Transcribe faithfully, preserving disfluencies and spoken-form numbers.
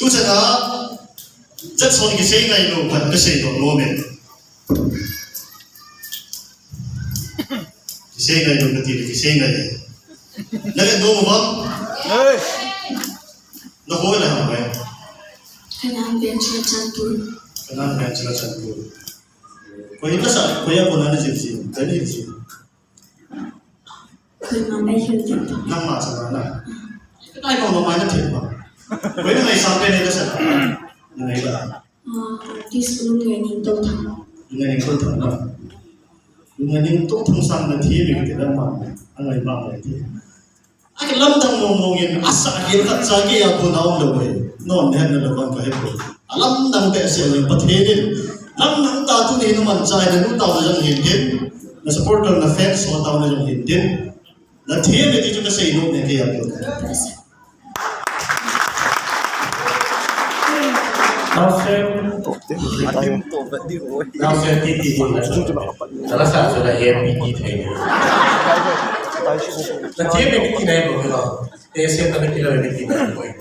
Tuchana, Jackson kisei ngailou khat kasei doh nom e. Kisei ngailou kati le kisei ngai. Navet nom uvem? Nakhoh le ham e? Kanan pen Churachandpur. Kanan pen Churachandpur. Koi lasa, koi a kona najil jin, koi najil jin. Koima mai hil jin. Nangma chana na. Nai ma ma na thil ma. Koi na ngaisang pen lasa. Ngai ba. Ah, artist Lungngainingtou Thang. Lungngainingtou Thang na. Lungngainingtou Thang sang nathem e kati le ma. Angai ba mai ti. Akilamdang mong mong in, asa ahin khat cha kei a kona umlou e. Non hetna lou vang kahe poi. Alamdang behseh le Pathen in. Lamdang tah tuni naman chai nanu taona jong hin hin. Na supporter na fans ho taona jong hin hin. Nathem e ti chu kasei nom e kei a kona. Naosen. Naosen ti ti ti. Nalasa chu nahe pi ti thei. Nathem e ti nai bou lo. Te se ta ti lo e ti nai bou.